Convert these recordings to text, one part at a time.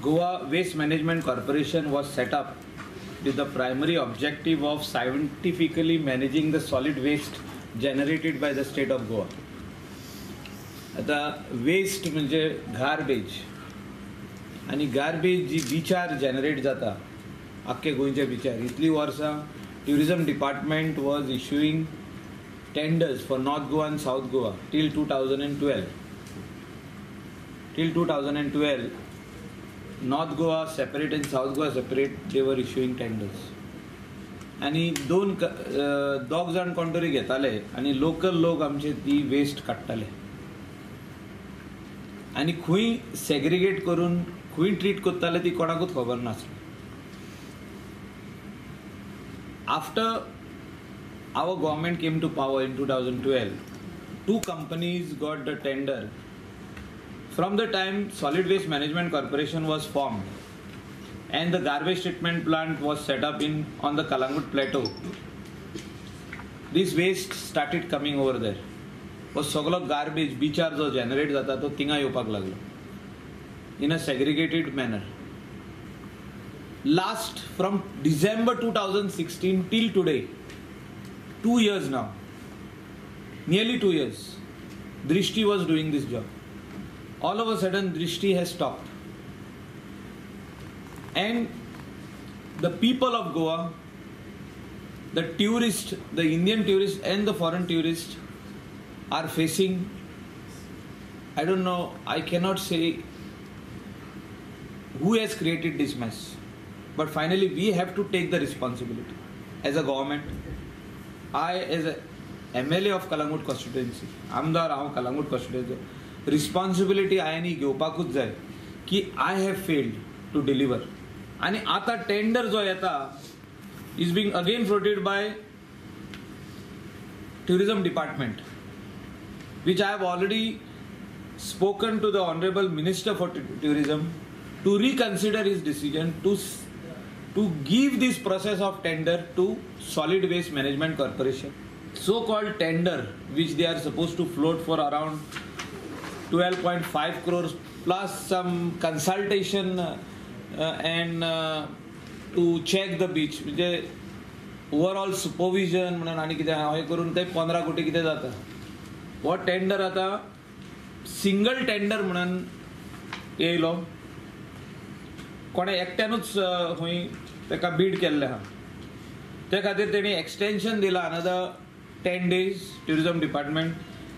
Goa Waste Management Corporation was set up with the primary objective of scientifically managing the solid waste generated by the state of Goa. आता waste म्हणजे garbage आनी garbage जी बिचार generate जाता आख्खे गोंयच्या बिचार इतली वर्सां tourism department was issuing tenders for North Goa and South Goa till 2012. Till 2012 North Goa separate and South Goa separate they were issuing tenders. आनी दोन दोग जाण कोण तरी घेताले आनी लोकल लोक आमचे ती वेस्ट काडटाले आनी खंय सेग्रिगेट करून खंय ट्रीट करताले ती कोणाकूच खबर नासली. After our government came to power in 2012, two companies got the tender. From the time Solid Waste Management Corporation was formed and the garbage treatment plant was set up on the Calangute Plateau, this waste started coming over there. हो सगळो garbage बिचार जो generate जाता तो थिंगा येवपाक लागलो in a segregated manner. Last from December 2016 till today, 2 years now, nearly 2 years, Drishti was doing this job. All of a sudden Drishti has stopped. And the people of Goa, the tourists, the Indian tourists and the foreign tourists are facing, I don't know, I cannot say who has created this mess. But finally we have to take the responsibility as a government. I as a MLA of Calangute constituency, आमदार हांव Calangute constituency, responsibility हांवें घेवपाकूच जाय की I have failed to deliver. आनी आतां tender जो येता is being again floated by tourism department, which I have already spoken to the honourable minister for tourism to reconsider his decision to give this process of tender to Solid Waste Management Corporation. So-called tender which they are supposed to float for around 12.5 crores plus some consultation and to check the beach, म्हणजे overall supervision म्हणून आनी कितें हें करून ते 15 कोटी कितें जाता. हो टेंडर आतां सिंगल टेंडर म्हणून येयलो, कोणें एकट्यानूच खंय ताका बीड केल्लें आहा, ते खातीर तेणी एक्सटेंशन दिलां another 10 days tourism department.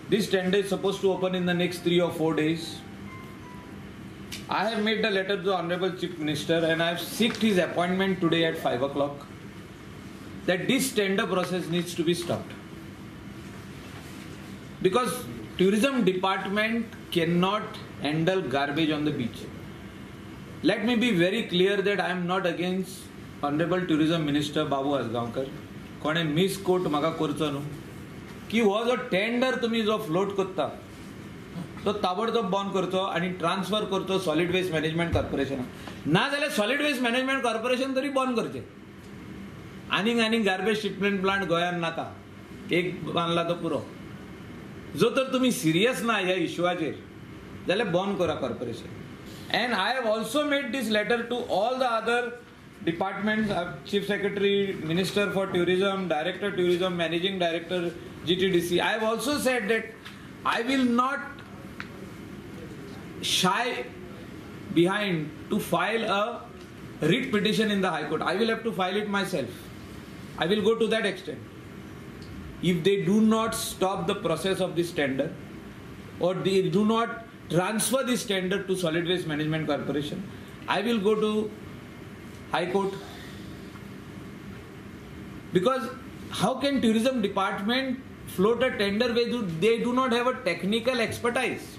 This tender is suppose to open in the next 3 or 4 days. I have made the letter to the honourable chief minister and I have seeked his appointment today at 5 o'clock that this tender process needs to be stopped because tourism department cannot handle garbage on the beach. Let me be very clear that I am not against Honorable Tourism Minister Babu Azgaonkar. कोणे misquote म्हाका करचो न्हू की हो जो tender तुमी जो float करता तो ताबडतोब बंद करचो आनी ट्रान्सफर करचो सॉलिड वेस्ट मॅनेजमेंट कॉर्पोरेशनाक, ना जाल्यार सॉलिड वेस्ट मॅनेजमेंट कॉर्पोरेशन तरी बंद करचें. आनीक आनीक गार्बेज ट्रिटमेंट प्लांट गोंयांत नाका, एक बांदला तो पुरो. जो तर तुमी सिरियस ना ह्या इशुआचेर जाल्यार बंद करा corporation. And I have also made this letter to all the other departments, Chief Secretary, Minister for Tourism, Director Tourism, Managing Director, GTDC. I have also said that I will not shy behind to file a writ petition in the High Court. I will have to file it myself. I will go to that extent. If they do not stop the process of this tender or they do not transfer this tender to Solid Waste Management Corporation, I will go to High Court. Because how can tourism department float a tender where they do not have a technical expertise?